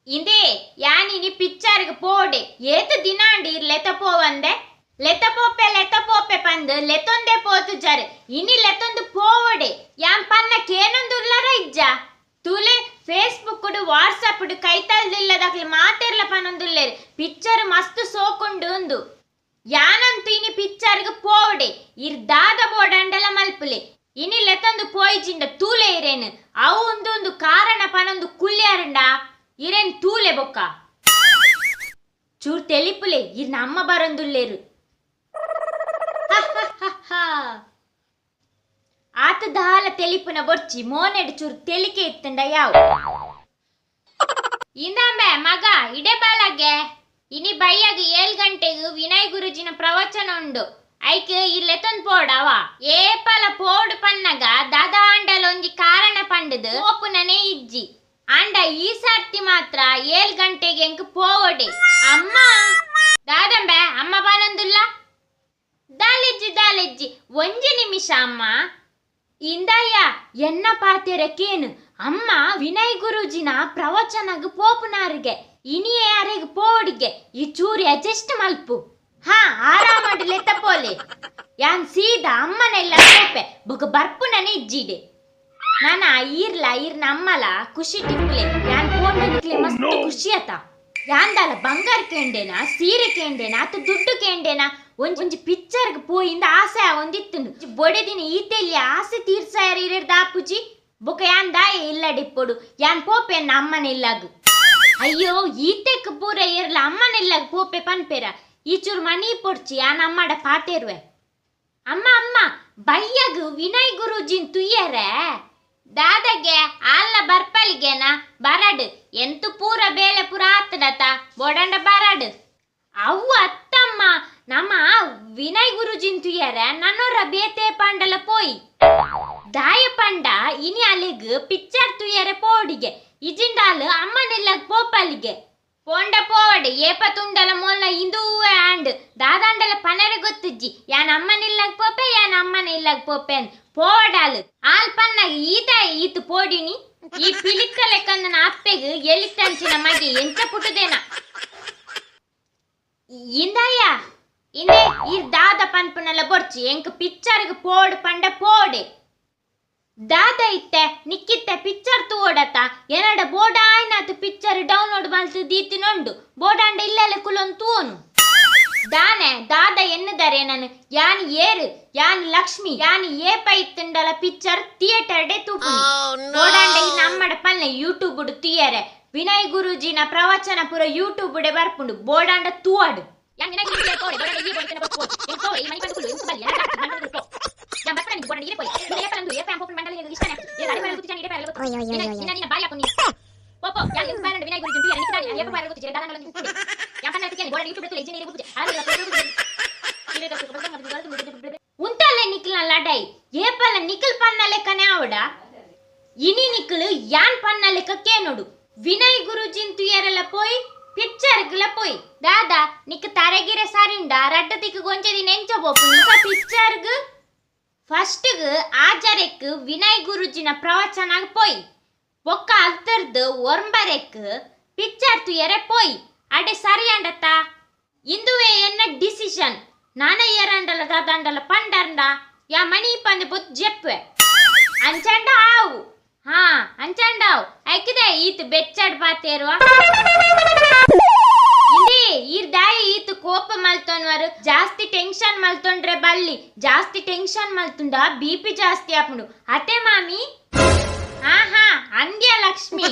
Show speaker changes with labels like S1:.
S1: ಇಂದೇ ಯಾನಿನಿ ಪಿಕ್ಚರ್ಗೆ ಪೋಡೆ ಏತು ದಿನಾಂಡಿ ಲೆತ ಪೋವಂದೆ ಲೆತ ಪೋಪೆ ಲೆತ ಪೋಪೆ ಪಂದು ಲೆತೊಂದೆ ಪೋತು ಜರ್ ಇನಿ ಲೆತೊಂದು ಪೋವಡೆ ಯಾನ್ ಪನ್ನ ಕೇನೊಂದುಲ್ಲರ ಇಜ್ಜ ತುಲೆ ಫೇಸ್ಬುಕ್ ವಾಟ್ಸಪ್ ಕೈತಲ್ದಿಲ್ಲದಾಕ್ಲಿ ಮಾತೆರ್ಲ ಪನೊಂದುಲ್ಲೇರು ಪಿಕ್ಚರ್ ಮಸ್ತ್ ಸೋಕೊಂಡು ಉಂದು ಯಾನಂತೂ ಇನಿ ಪಿಕ್ಚರ್ಗೆ ಪೋವಡೆ ಇರ್ ದಾದ ಬೋಡಂಡಲ ಮಲ್ಪುಲೆ ಇನಿ ಲೆತೊಂದು ಪೋಯ್ಜಿಂಡ ತೂಲೆ ಇರೇನು ಅವು ಒಂದು ಕಾರಣ ಪನೊಂದು ಕುಲ್ಯಾರಂಡ ಇರೇನ್ ತೂಲೆ ಬೊಕ್ಕ ಚೂರ್ ತೆಲಿಪುಲೆ ಇರ್ ನಮ್ಮ ಬರೊಂದುಲ್ಲೇರು ಆತ ದಾಲ ತೆಲಿಪುನ ಬೊರ್ಚಿ ಮೋನೆಡ್ ಚೂರ್ ತೆಲಿಕೆ ಇತ್ತಂಡ ಯಾವ್ ಇಂದಾಂಬೆ ಮಗ ಇಡೆ ಬಾಲಾಗೆ ಇನಿ ಬೈಯಾಗ 7 ಗಂಟೆಗೆ ವಿನಯ್ ಗುರುಜಿನ ಪ್ರವಚನ ಉಂಡು ಐಕ್ ಇಲ್ಲೆತ್ತೊಂದು ಪೋಡವ ಏಪಲ ಪೋಡು ಪನ್ನಗ ದಾದಾ ಆಂಡಲ ಒಂಜಿ ಕಾರಣ ಪಂಡದು ಪೋಪುನನೇ ಇಜ್ಜಿ ಆಂಡ ಈ ಸರ್ತಿ ಮಾತ್ರ 7 ಗಂಟೆಗೆ ಎಂಕ್ ಪೋವಡೆ ಅಮ್ಮ ದಾದಂಬೆ ಅಮ್ಮ ಬಾನೊಂದುಲ್ಲ ದಾಲೆಜ್ಜಿ ದಾಲೆಜ್ಜಿ ಒಂಜಿ ನಿಮಿಷ ಅಮ್ಮ ಇಂದಯ್ಯ ಎನ್ನ ಪಾತೆರಕೇನು ಅಮ್ಮ ವಿನಯ್ ಗುರೂಜಿನ ಪ್ರವಚನಗ್ ಪೋಪುನಾರಿಗೆ ಇನಿಯೇ ಅರೆಗ್ ಪೋವಡಿಗೆ ಈ ಚೂರಿ ಅಡ್ಜಸ್ಟ್ ಮಲ್ಪು ಹಾ ಆರಾಮಾಡಿ ಲೆತ್ತ ಪೋಲೆ ಯಾನ್ ಸೀದಾ ಅಮ್ಮನೆಲ್ಲ ಪೋಪೆ ಬೊಕ ಬರ್ಪುನನೆ ಇಜ್ಜಿಡೆ ನಾನ ಈರ್ಲ ಈರ್ನ ಅಮ್ಮಲ ಖುಷಿ ಟಿಪ್ಪುಲೆ ಯಾನ್ ಪೋಂಡನಿಕ್ಲೆ ಮಸ್ತ್ ಖುಷಿ ಆತ ಯಾಂದಾಲ ಬಂಗಾರ ಕೇಂಡೇನಾ ಸೀರೆ ಕೇಂಡೇನಾ ಅತ ದುಡ್ಡು ಕೇಂಡೇನಾ ಒಂಜಿ ಪಿಕ್ಚರ್ಗೆ ಪೋಯಿಂದ ಆಸೆ ಒಂದಿತ್ತು ಬೊಡೆದಿನ ಈತೆಲ್ಲಿ ಆಸೆ ತೀರ್ಸಾಯರ ಇರೇರ್ದ ಆಪುಜಿ ಬೊಕ ಯಾನ್ ದಾಯ ಇಲ್ಲಡಿಪ್ಪೊಡು ಯಾನ್ ಪೋಪೆ ಅಮ್ಮನ ಇಲ್ಲಾಗು ಅಯ್ಯೋ ಈತೆಕ್ ಪೂರ ಇರ್ಲ ಅಮ್ಮನ ಇಲ್ಲಾಗ ಪೋಪೆ ಪನ್ಪೇರ ಈ ಚೂರು ಮನಿ ಪೊಡ್ಚಿ ಯಾನ್ ಅಮ್ಮಡ ಪಾತೇರುವೆ ಅಮ್ಮ ಅಮ್ಮ ಬಯ್ಯಗ್ ವಿನಯ್ ಗುರೂಜಿನ್ ತುಯ್ಯರೆ ದಾದಗೆ ಆಲ್ನ ಬರ್ಪಲಿಗೆನ ಬರಡು ಎಂತು ಪೂರ ಬೇಲೆ ಪೂರ ಆತಡತ ಬೋಡಂಡ ಬರಡು ಅವು ಅತ್ತಮ್ಮ ನಮ್ಮ ವಿನಯ್ ಗುರುಜಿನ್ ತುಯ್ಯರ ನನ್ನೊರ ಬೇತೆ ಪಾಂಡಲ ಪೋಯಿ ದಾಯ ಪಂಡ ಇನಿ ಅಲ್ಲಿಗ್ ಪಿಕ್ಚರ್ ತುಯ್ಯರೆ ಪೋಡಿಗೆ ಇಜಿಂಡಾಲು ಅಮ್ಮನೆಲ್ಲ ಪೋಪಲಿಗೆ ಪೋಂಡ ಪೋವಡೆ ಏಪ ತುಂಡಲ ಮೊಲ್ಲ ಇಂದು ಆಂಡ್ ದಾದಾಂಡಲ ಪನರೆ ಗೊತ್ತಿಜ್ಜಿ ಯಾನ್ ಅಮ್ಮನಿಲ್ಲಾಗ ಪೋಪೆ ಯಾನ್ ಅಮ್ಮನ ಇಲ್ಲಾಗ ಪೋಪೆ ಅಂದ್ ಪೋವಡಾಲು ಆಲ್ ಪನ್ನಾಗ ಈತ ಈತು ಪೋಡಿನಿ ಈ ಪಿಲಿಕ್ಕ ಲೆಕ್ಕಂದನ ಅಪ್ಪೆಗ್ ಎಲಿತ್ತಂಚಿನ ಮಗಿ ಎಂಚ ಪುಟ್ಟುದೇನ ಇಂದಯ್ಯ ಇಂದೇ ಈ ದಾದ ಪನ್ಪುನಲ್ಲ ಬೊರ್ಚಿ ಎಂಕ್ ಪಿಕ್ಚರ್ಗ್ ಪೋಡು ಪಂಡ ಪೋಡೆ ದಾದ ಇತ್ತೆ ನಿಕ್ಕಿತ್ತೆ ಪಿಕ್ಚರ್ ತೂವಡತ ಎನ್ನಡ ಬೋಡ ಆಯ್ನಾತು ಪಿಕ್ಚರ್ ಡೌನ್ಲೋಡ್ ಮಲ್ತು ದೀತಿನೊಂಡು ಬೋಡಾಂಡ ಇಲ್ಲೆಲ್ಲ ಕುಲೊಂದು ತೂವನು ದಾನೆ ದಾದ ಎನ್ನುದಾರೆ ನಾನು ಯಾನ್ ಏರು ಯಾನ್ ಲಕ್ಷ್ಮಿ ಯಾನ್ ಏಪ ಇತ್ತುಂಡಲ picture theatre day ತೂಪುನಿ ಬೋಡಾಂಡ ಈ ನಮ್ಮಡ ಪಲ್ಲೆ ಯೂಟ್ಯೂಬ್ ತುಯ್ಯರೆ ವಿನಯ್ ಗುರೂಜಿನ ಪ್ರವಚನ ಪೂರ ಯೂಟ್ಯೂಬ್ ಡೆ ಬರ್ಪುಂಡು ಬೋಡಾಂಡ ತೂವಾಡು ಉಂಟಲ್ಲ ನಿಕ್ಲ ಲಡೈ ಏಪಲ ನಿಖಲ್ ಪನ್ನ ಲೆಕ್ಕನೆ ಆವಡ ಇನಿ ನಿಕ್ಲು ಯಾನ್ ಪನ್ನ ಲೆಕ್ಕ ಕೇನೋಡು ವಿನಯ್ ಗುರುಜಿನ್ ತುಯರೆಲ್ಲ ಪೋಯ್ ಪಿಕ್ಚರ್ಗ್ಲ ಪೋಯ್ ದಾದಾ ನಿಕ್ ತರೆಗಿರೆ ಸರಿಂಡ ರಡ್ಡ ತಿಕ್ಕು ಗೊಂಚದಿ ನೆಂಚ ಬೋಪು ನಿಕ ಪಿಕ್ಚರ್ಗ್ ಫಸ್ಟ್ಗ್ ಆಜರೆಕ್ ವಿನಯ್ ಗುರುಜಿನ ಪ್ರವಚನ ಪೋಯ್ ಬೊಕ್ಕ ಅಲ್ತರ್ದು ಒರ್ಂಬರೆಕ್ ಪಿಕ್ಚರ್ ತುಯರೆ ಪೋಯ್ ಅಡೆ ಸರಿ ಅಂಡತ್ತ ಇಂದುವೆ ಎನ್ನ ಡಿಸಿಷನ್ ನಾನ ಏರಂಡಲ ದಾದಾಂಡಲ ಪಂಡರ್ಂಡ ಯಾ ಮಣಿ ಪಂದೆ ಬೊತ್ ಜೆಪ್ಪೆ ಅಂಚಂಡ ಆವು ಹಾ ಅಂಚಂಡ ಆವು ಐಕಿದೆ ಈತ್ ಬೆಚ್ಚಾಡ್ ಪಾತೇರುವ ಇಂದೇ ಈರ್ ದಾಯಿ ಈತ್ ಕೋಪ ಮಲ್ತೊನ್ವರು ಜಾಸ್ತಿ ಟೆನ್ಷನ್ ಮಲ್ತೊಂಡ್ರೆ ಬಲ್ಲಿ ಜಾಸ್ತಿ ಟೆನ್ಷನ್ ಮಲ್ತುಂಡ ಬಿ ಪಿ ಜಾಸ್ತಿ ಆಪುಂಡು ಅತೆ ಮಾಮಿ ಆಹಾ ಅಂದ್ಯ ಲಕ್ಷ್ಮಿ.